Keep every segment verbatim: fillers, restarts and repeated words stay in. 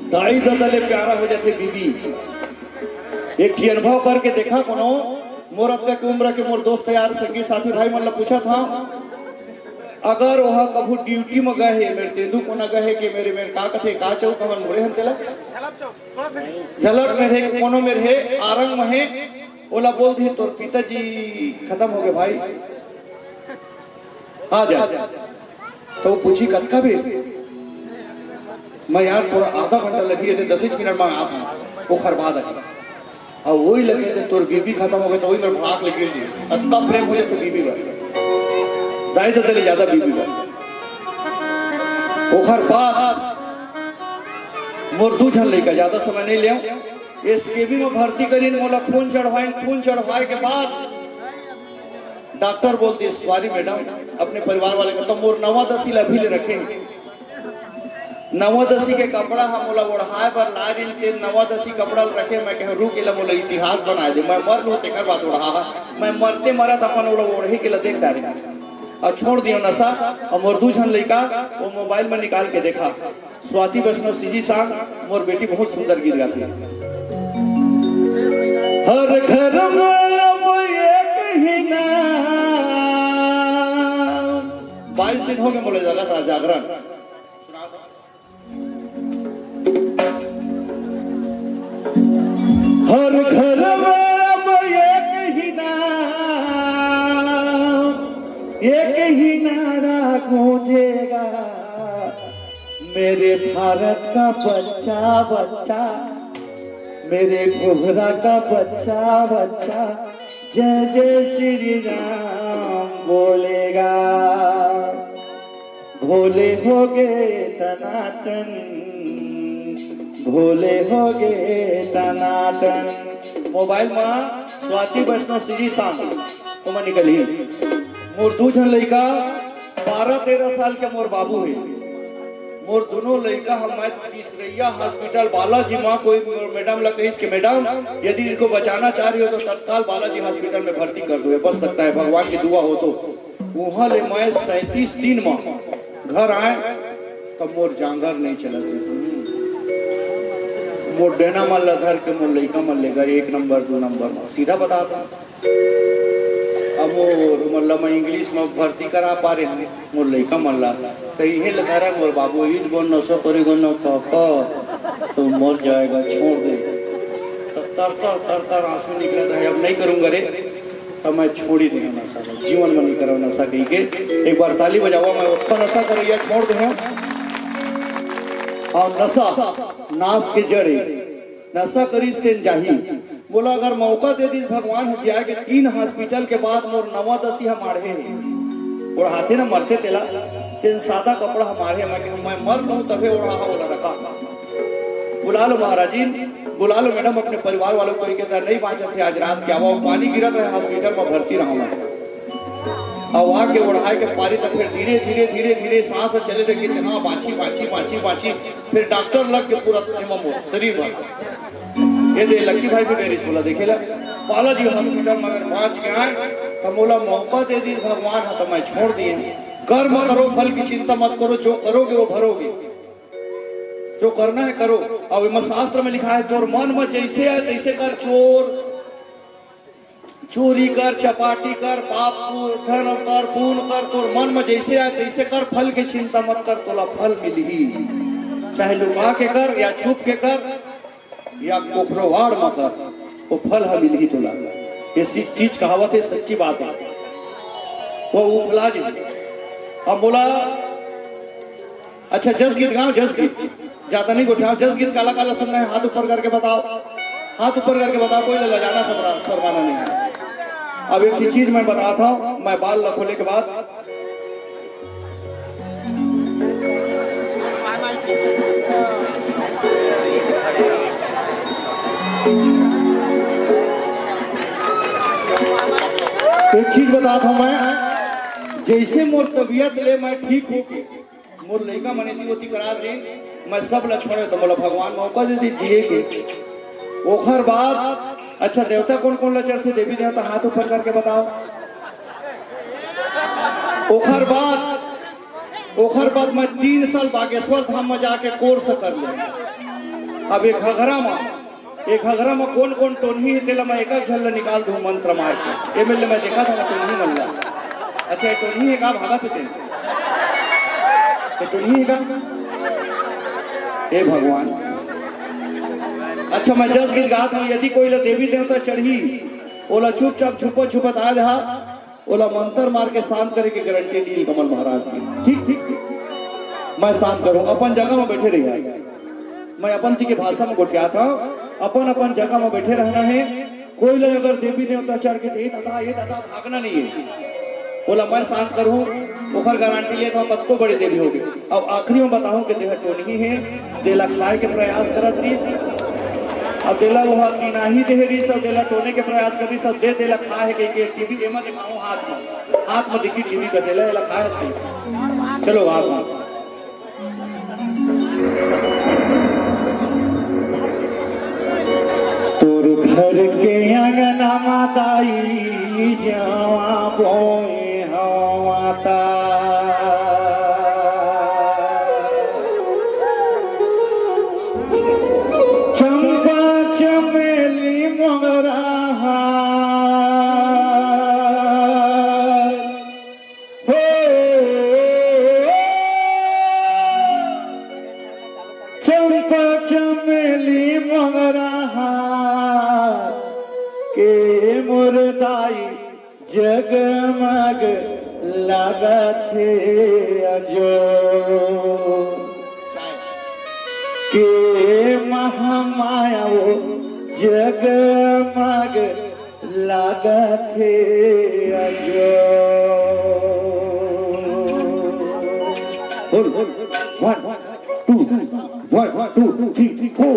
दाई ददा ले प्यारा हो जाथे बीबी। एक ठी अनुभव करके देखा कोनो। मोर अतका के उम्र के मोर दोस्त यार, संगी साथी भाई मन ला पूछत हंव, अगर ओहा कभू ड्यूटी म गए हे, मेर तेंदू कोना गए हे के मेरे, मेर का कथे, का चौक हमन मुड़े हन तेला, झलक मेर हे, कोनो मेर हे, आरंग म हे, ओला बोल दे, "तोर पिताजी खत्म हो गए भाई, आ जा।" तो वो पूछी, "कतका बेर?" मैं, "यार, थोड़ा आधा घंटा लगी है, दस मिनट में आता हूँ।" वो खरबाद है। और वही लगे थे, "तोर बीबी खत्म हो गए," तो वही मेरे भाग लगी जी। अतना प्रेम हो जाए तो बीबी बार, दाई ददा ले ज्यादा बीबी बार। ओखर बाद मोर दू झन लइका, ज्यादा समय नहीं ले, एसकेबी में भर्ती करीन, मोला खून चढ़वाइन, खून चढ़वाए के बाद डॉक्टर बोल दिए, "सॉरी मैडम, अपने परिवार वाले का तो मोर नवा दसी ला अभी ले रखे, नवा दसी के कपड़ा हम ओला ओढ़ाए बर ला रिन, ते नवा दसी कपड़ा ला रखे।" मैं कहे, "रुक, एला मोला इतिहास बनाए दे, मैं मर लूँ तेकर बाद ओढ़ा, मैं मरते मरत अपन ओला ओढ़े के ला देख डारे।" और छोड़ दियो नशा। और मोर दू झन लइका वो मोबाइल में निकाल के देखा, स्वाति वैष्णव सीजी सांग, मोर बेटी बहुत सुंदर गीत गाती है। हर घर में अब एक ही नाम। बाईस दिन हो गए बोले जाना था जागरण। हर घर में अब एक ही नाम, एक ही नारा गूंजेगा, मेरे भारत का बच्चा बच्चा, मेरे घुघरा का बच्चा बच्चा, जय जय श्री राम बोलेगा। भोले हो गए टनाटन, भोले हो गए टनाटन। मोबाइल में स्वाति वैष्णव सीजी सांग ओमा निकलही। मोर दू झन लइका, बारह तेरह साल के मोर बाबू हे। मोर दोनों लइका हम तीसरैया हॉस्पिटल बालाजी माँ, कोई मोर मैडम ला कहिस कि "मैडम, यदि इनको बचाना चाह रही हो तो तत्काल बालाजी हॉस्पिटल में भर्ती कर दो, ये बच सकता है, भगवान की दुआ हो तो।" वहां ले मैं सैंतीस तीन में घर आए, तब मोर जांगर नहीं चलत रहे। मोर डेना मन ला धर के मोर लइका मन ले गए, एक नंबर, दो नंबर में, सीधा बता था। अब वो, मतलब, मैं इंग्लिश में भर्ती करा पा रहे हूँ मोर लइका मन ला, तो इहे ले धरा मोर बाबू, "इस बोल नशा करेगा ना पापा, तो मर जाएगा, छोड़ दे।" तो तर तर तर तर आंसू निकलत रहे, "अब नहीं करूंगा रे।" तो मैं छोड़ ही देहूँ नशा ला, जीवन में नहीं करूँ नशा कही के। एक बार ताली बजावा, मैं ओतना नशा करैया छोड़ देहूँ। और नशा नाश के जड़ हे, नशा करिस तेन जाही। मोला अगर मौका दे दिस भगवान ह जिया के, तीन हॉस्पिटल के बाद मोर नवा दसी ह माढ़े हे। ओढ़ाथे न मरथे तेला, तेन सादा कपड़ा ह माढ़े। मैं कहूँ, "मैं मर लूँ तभे ओढ़ा ह ओला रखा।" बुला लो महाराजिन, बुला लो मैडम, अपने परिवार वालों को, ये कहता नहीं बाँचत हे, आज रात के आवा, पानी गिरत रहे, हॉस्पिटल में भर्ती रहा मैं। अब आके ओढ़ाए के पारी, तो फिर धीरे धीरे धीरे धीरे सांस चले लगी, इतना बाँची बाँची बाँची बाँची, फिर डॉक्टर लग के पूरा एमा मोर शरीर भर। ये दे लक्की भाई भी मेरी बोला, "देखे ला, बालाजी हॉस्पिटल में अगर बाँच के आए तो मोला मौका दे दी भगवान ह, तो मैं छोड़ दिए। कर्म करो, फल की चिंता मत करो, जो करोगे वो भरोगे, जो करना है करो।" और एमा शास्त्र में लिखा है, "तोर मन में जैसे आए तैसे कर, चोर चोरी कर, चपाटी कर, पाप पु-, धर्म कर, पुण्य कर, तोर मन में जैसे आए तैसे कर, फल के चिंता मत कर, तोला फल मिलही। चाहे लुका के कर या छुप के कर या कोखरोवाड़ में कर, वो फल ह मिलही तोला।" ये सी-, चीज कहावत है, सच्ची बात है। वो उपला जी, अब बोला, अच्छा, जस गीत गाओ, जस गीत। ज्यादा नहीं गोठियाओ, जस गीत काला काला सुनना है, हाथ ऊपर करके बताओ, हाथ ऊपर करके बताओ, कोई लजाना शर्मा-, शर्माना नहीं है। अब एक ही चीज मैं बताता हूँ, मैं बाल ला खोले के बाद एक चीज बताता हूँ मैं, जैसे मोर तबीयत ले मैं ठीक होके मोर लइका मन एती ओती करा दे, मैं सब ला छोड़े तो मोला भगवान मौका दे दे जिए के। ओखर बाद, अच्छा, देवता कौन कौन ला चढ़थे, देवी देवता हाथ ऊपर करके बताओ। ओखर बाद, ओखर बाद मैं तीन साल बागेश्वर धाम में जाके कोर्स कर ले। अब एक घघरा म, एक घघरा म कोन कोन टोनही हे, तेला मैं एक एक झन ल निकाल दूं मंत्र मार के। एमे ले मैं देखा था टोनही मन ला। अच्छा, ये टोनही हे का, भागा से तेन? ये टोनही हे का? हे भगवान। अच्छा, मैं जस गीत गात हूं, यदि कोई ला देवी देवता चढ़ही, ओला चुपचाप छुपत छुपत आ जा, ओला मंत्र मार के शांत करे के गारंटी नीलकमल महाराज जी। ठीक, ठीक, ठीक। मैं शांत करूं, अपन जगह में बैठे रहिए। मैं अपन जी के भाषा में गोठियात हूं, अपन अपन जगह में बैठे रहना हे। कोई ला अगर देवी देवता चढ़ के, "ए दादा, ए दादा," भागना नहीं है। ओला मैं शांत करूं, ओकर गारंटी लेत हूं, कतको बड़े देवी होगे। अब आखिरी में बताहूं कि देह टोनही हे, देला खाए के प्रयास करत रहिस। अब देला ओहा तिनाही देह रहिस, अब देला टोने के प्रयास करत रहिस, अब दे देला खाए हे कहिके टीवी एमा देखाहूं हाथ में, हाथ में दिखी टीवी का देला, एला खाए हे। चलो हाथ में। तोर घर के अंगना मा दाई जावा बोए हवा ता। चंपा चमेली मोगरा हार। हो, चंपा चमेली मोगरा हार के मोर दाई जगमग लागत हे अजोर। के महामाया वो जगमग लागत हे अजोर। बोल, बोल। One, two, one, two, three, four.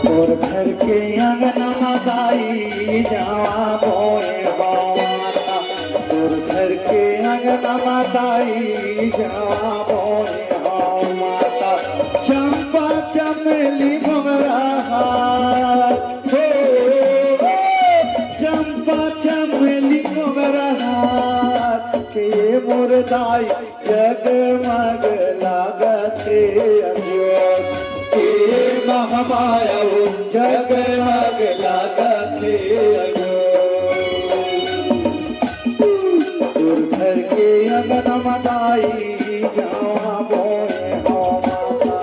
तोर घर के अंगना मा दाई जावा बोए हवा ता। तोर घर के अंगना मा दाई जावा बोए हवा ता। चंपा चमेली मोगरा हार, हो, चंपा चमेली मोगरा हार के मोर दाई जगमग लागत हे अजोर। के महामाया वो जगमग लागत हे अजोर। तोर घर के अंगना मा दाई जावा बोए हवा ता।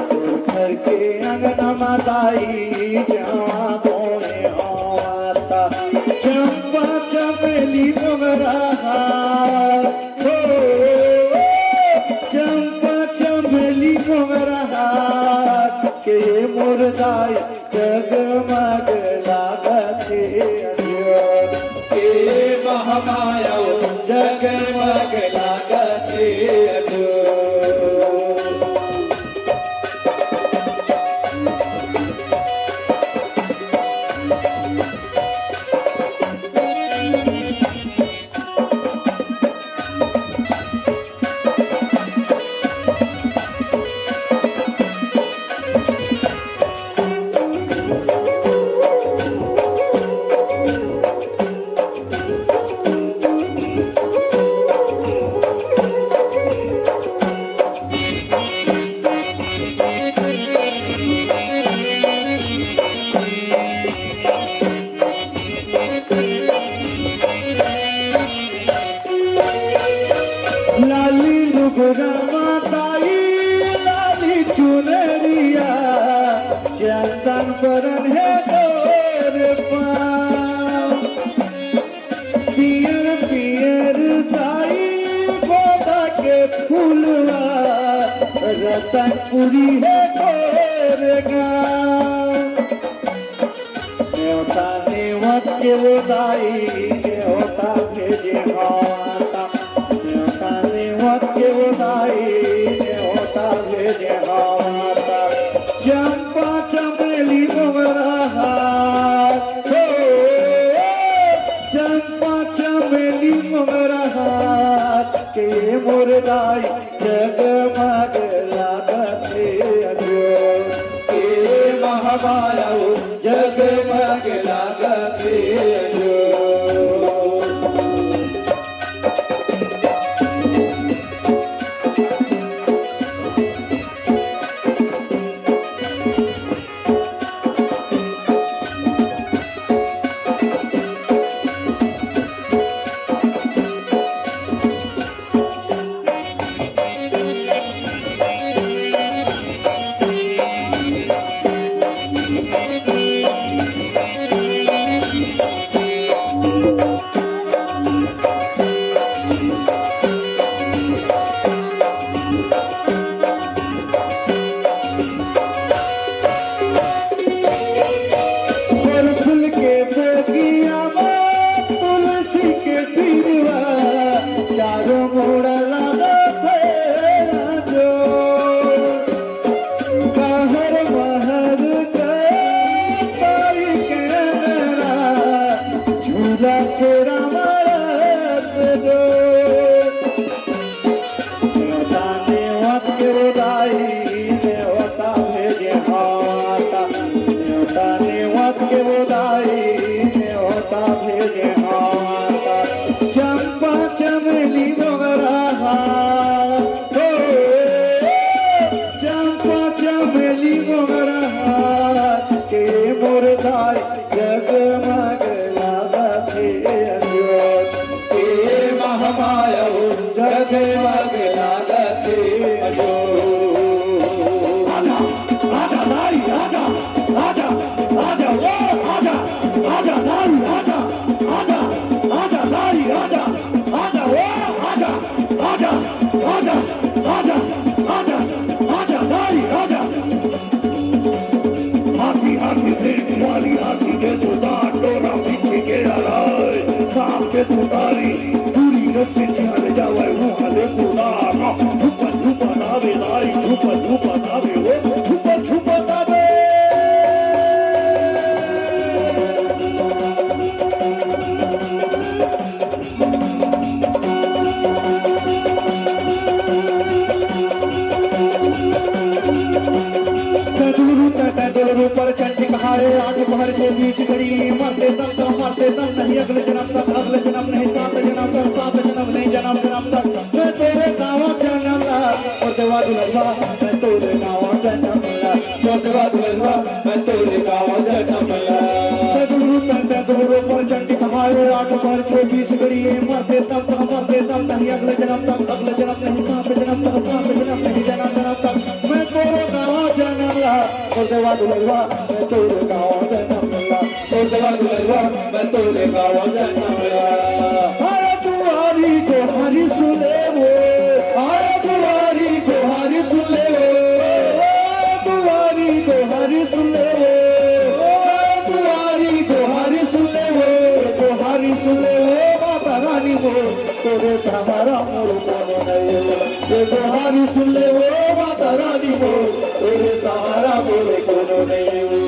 तोर घर के अंगना मा दाई जावा बोए हवा ता। चंपा चमेली मोगरा हार, हो, चंपा चमेली मोगरा हार के मोर दाई जगमग लागत हे अजोर। के महामाया वो जगमग लागत हे अजोर। लाली लुगरा मा दाई, लाली चुनरिया, चंदन बरन हे तोर पाँव। पियर पियर दाई गोदा के फूलवा, रतनपुरी हे तोर गाँव। नेवता नेवत के वो दाई, नेवता भेजे हवा ता। नेवता नेवत के वो दाई, नेवता भेजे हवा ता। चंपा चमेली मोगरा हार, हो, चंपा चमेली मोगरा हार। के मोर दाई जगमग लागथे अजोर। के महामाया ओ जगमग लागथे अजोर। फूल के बगिया में तुलसी के तीरवा, चारों मुड़ा लागत हे अंजोर। बाहर बाहर के ताई के अंगना, झूला फेरा मारत हे अंजोर। नेवता नेवत के ओ दाई, नेवता भेजे हाथ। नेवता नेवत के ओ दाई, नेवता भेजे हाथ। चंपा चमेली मोगरा हार, ओ, चंपा चमेली मोगरा हार, के मोर दाई जगमग लागथे अंजोर। हे महामाया ओ जगमग लागथे अंजोर। आजा, आजा दाई, आजा, आजा, आजा, ओ, आजा, आजा दाई, आजा, आजा, आजा दाई, आजा, आजा, ओ, आजा, आजा, आजा, आजा, आजा, आजा दाई, आजा। हाथी, हाथी, शेर, बिहारी, हाथी के तोता, टोरा पीछे के अलाय, सांप के तुतारी, पूरी रस्सी चल जावे, मुँह ले तोता, छुपा, छुपा दावे लाई, छुपा, छुपा दावे, ओ, छुपा, छुपा दावे। तैं दुलरू, तैं, तैं दुलरू पर चंडी कहारे, आठ पहर के बीच घड़ी, मरते दम तक, मरते दम नहीं, अगले जन्म तक, अगले जन्म नहीं, सात जन्म तक, सात जन्म नहीं, जन्म जन्म तक, मैं तोरे गाँव जनम ला, ओ देवा दुलरवा, मैं तोरे गाँव जनम ला। सगुरु तंत्र गुरु पर चंडी कहारे, आठ बार छो बीस घड़ी, मरते दम तक, मरते दम नहीं, अगले जन्म तक, अगले जन्म नहीं, सात जन्म तक, सात जन्म नहीं, जन्म जन्म तक। मैं तोरे गाँव जनम ला, ओ देवा दुलरवा, मैं तोरे गाँव जनम ला, ओ देवा दुलरवा, मैं तोरे गाँव जनम ला। अरे दुआरी को हरी सुले वो, अरे दुआरी को हरी सुले वो, अरे दुआरी को हरी सुले वो, अरे दुआरी को हरी सुले वो, को हरी सुले वो, माता रानी वो, तोरे सहारा मोर कोनो नहीं वो, ये को हरी सुले वो, माता रानी वो, तोरे सहारा मोर कोनो नहीं वो।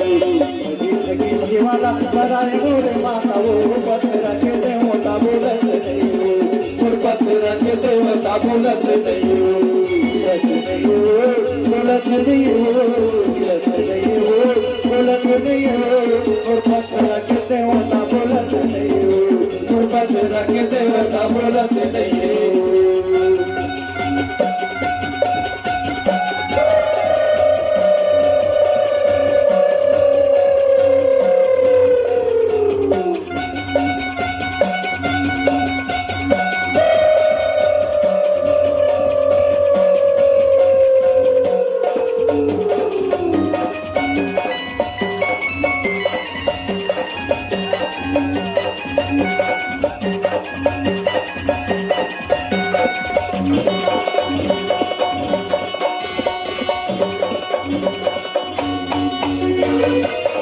जिंदगी से वाला कराए मोरे माता वो, पत्थर के देवता बोलत नहीं हो, मोर पत्थर के देवता बोलत नहीं हो, बोलत नहीं हो, बोलत नहीं हो, बोलत नहीं हो, बोलत नहीं हो, मोर पत्थर के देवता बोलत नहीं हो, मोर पत्थर के देवता बोलत नहीं हो।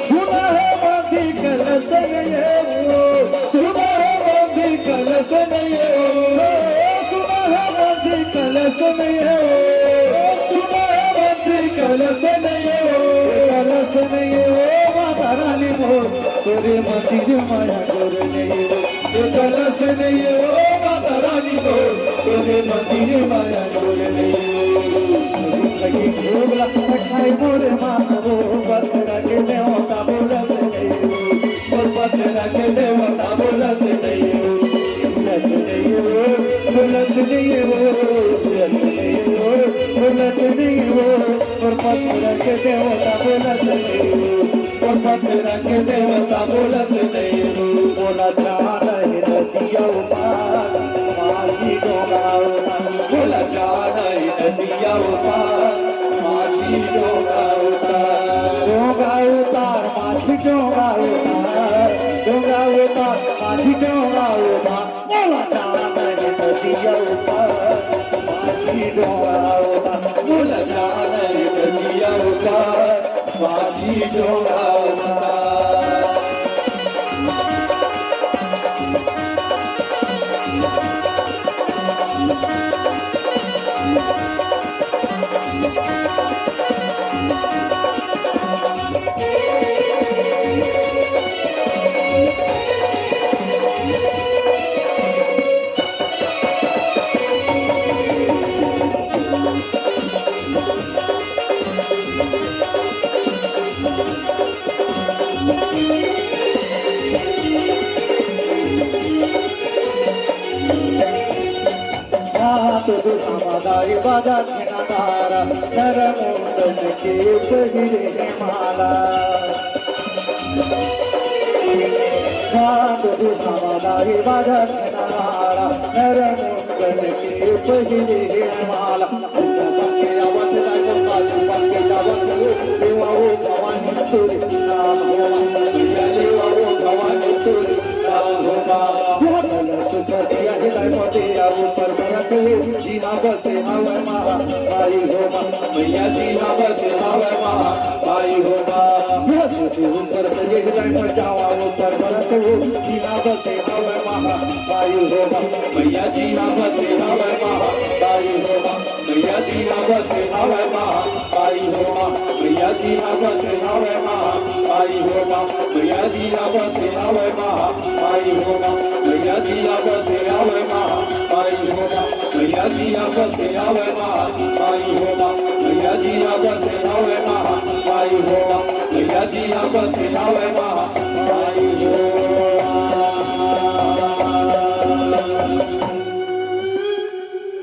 सुना है बांधी कलश में ये वो, सुना है बांधी कलश में ये वो, सुना है बांधी कलश में ये वो, सुना है बांधी कलश में ये वो, कलश में ये वो, माता रानी मोर, तोरे मंदिर माया जोर नहीं वो, ये कलश में ये वो, माता रानी मोर, तोरे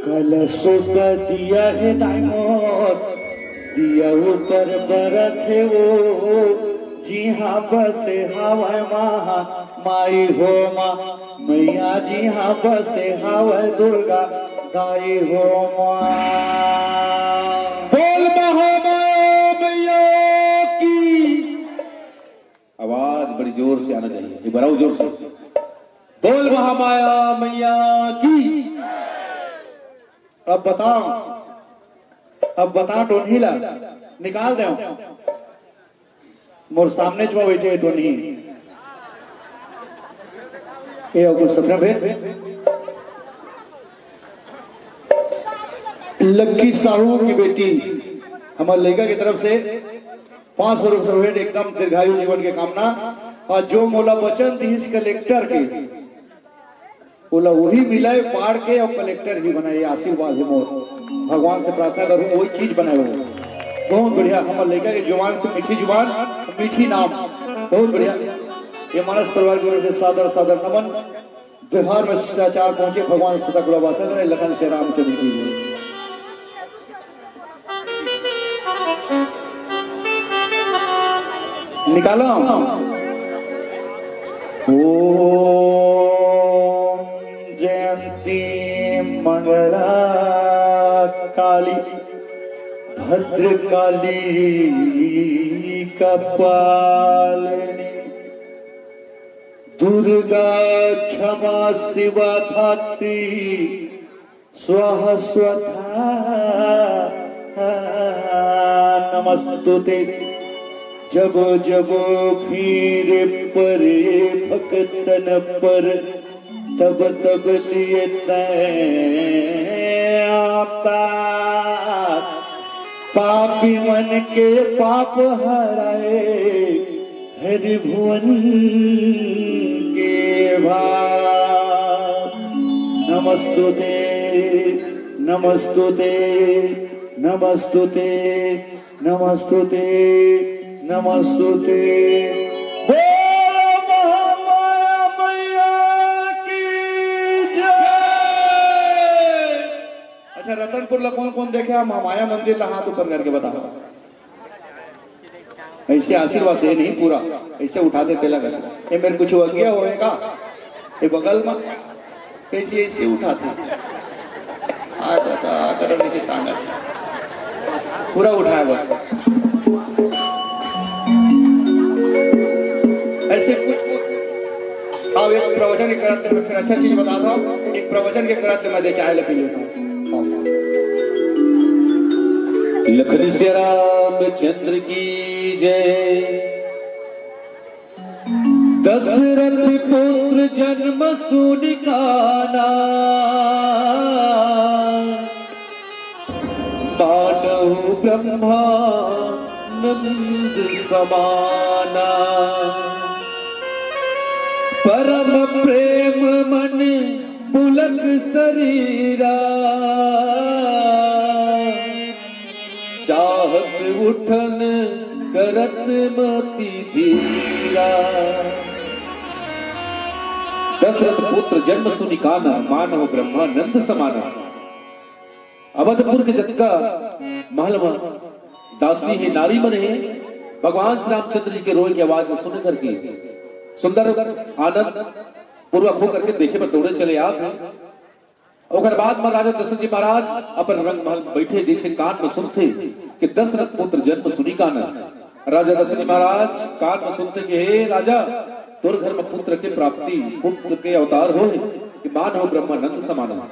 कलशों का दिया है दाई मोर, दिया ऊपर बरत है वो, जिहाँ बसे हवय महा माई हो माँ, मैया जिहाँ बसे हवय दुर्गा दाई हो माँ। बोल महामाया मैया की। आवाज बड़ी जोर से आना चाहिए, एक बार और जोर से। बोल महामाया मैया की। अब बता, अब बता टोनही ला निकाल दे। मोर सामने जो बैठे हे टोनही, ये कुछ सपना भेद। लक्की साहू की बेटी हमर लइका की तरफ से पाँच सौ रुपये भेंट, एकदम दीर्घायु जीवन के कामना। और जो मोला वचन दिस कलेक्टर के, ओला वही मिलाए पाड़ के और कलेक्टर ही बनाए, आशीर्वाद है मोर। भगवान से प्रार्थना करूँ वही चीज बनाए हो। बहुत बढ़िया, हमर लइका के जुबान से मीठी जुबान, मीठी नाम, बहुत बढ़िया। ये मानस परिवार की ओर से सादर सादर नमन। बिहार में शिष्टाचार पहुंचे, भगवान सदा कुलावासन रहे, लखन से रामचंद्र की जय। निकालो। ओम जयंती मंगला काली भद्रकाली कपालिनी दुर्गा क्षमा शिवा धात्री स्वाहा स्वधा नमस्तुते। जब जब भीड़ परे भक्तन पर, तब तब लिए तैं आता। पापी मन के पाप हराए, हरि भुवन के भार नमस्तुते। नमस्तुते, नमस्तुते, नमस्तुते, नमस्तुते। बोल महामाया मैया की जय। अच्छा, रतनपुर ला कौन कौन देखे हे महामाया मंदिर ला, हाथ ऊपर करके बताओ। ऐसे आशीर्वाद दे नहीं पूरा, ऐसे उठाते तेला कर। ये मेरे कुछ अगिया होएगा, ये बगल में कैसे ऐसे उठाते। आ दादा, आ दादा, नीचे तांगा। पूरा उठाया बस। ऐसे कुछ अब एक प्रवचन के करत में फिर अच्छा चीज बताता हूँ। एक प्रवचन के करत में दे चाय ले पी लेता हूँ। लखन सिया रामचंद्र की जय। दशरथ पुत्र जन्म सुनि काना, मानहु ब्रह्मानंद समाना। परम प्रेम मन पुलक शरीरा, चाहत उठन करत मति धीरा। दशरथ पुत्र जन्म सुनि काना, मानहु ब्रह्मानंद समाना। अवधपुर के जतका महल म दासी हे, नारी मन हे, भगवान श्री रामचंद्र जी के रोए के आवाज में सुन करके सुंदर आनंद पूर्वक होकर के देखे बर दौड़े चले आत हे। ओकर बाद म राजा दशरथ जी महाराज अपन रंग महल में बैठे, जैसे कान में सुनथे कि दशरथ पुत्र जन्म सुनि काना। राजा दशरथ जी महाराज कान में सुनथे कि हे राजा, तोर घर में पुत्र के प्राप्ति, पुत्र के अवतार होय, कि मानहु ब्रह्मानंद समाना।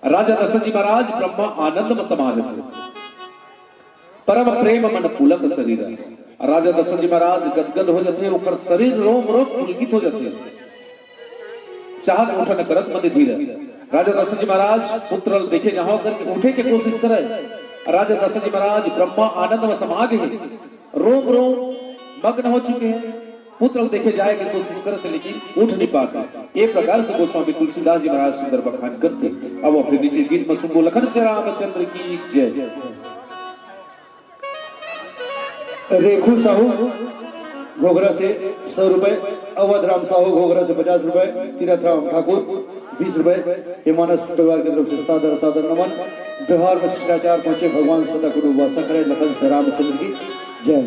राजा दशरथ जी महाराज ब्रह्मानंद में समा जथे। परम प्रेम मन पुलक शरीर। राजा दशरथ जी महाराज गदगद हो जथे, ओकर शरीर रोम रोम पुलकित हो जथे। चाहत उठन करत मति धीर। राजा दशरथ जी महाराज पुत्र ल देखे जाहूं करके उठे के कोशिश करे। राजा दशरथ जी महाराज ब्रह्मानंद में समा गे हे, रोम रोम मग्न हो चुके हे। पुत्र ल देखे जाए के कोशिश करत हे, लेकिन उठ नहीं पात हे। ए प्रकार से गोस्वामी तुलसीदास जी महाराज सुंदर बखान करथे। अब वो फिर नीचे गीत में सुनबो। लखन सिया रामचंद्र की जय। रेखू साहू घोघरा से सौ रुपए, अवध राम साहू घोघरा से पचास रुपए, तीरथ राम ठाकुर बीस रुपए, ये मानस परिवार की तरफ से सादर सादर नमन। बिहार में शिष्टाचार पहुंचे, भगवान सदा गुरु वासा करे। लखन सिया रामचंद्र की जय।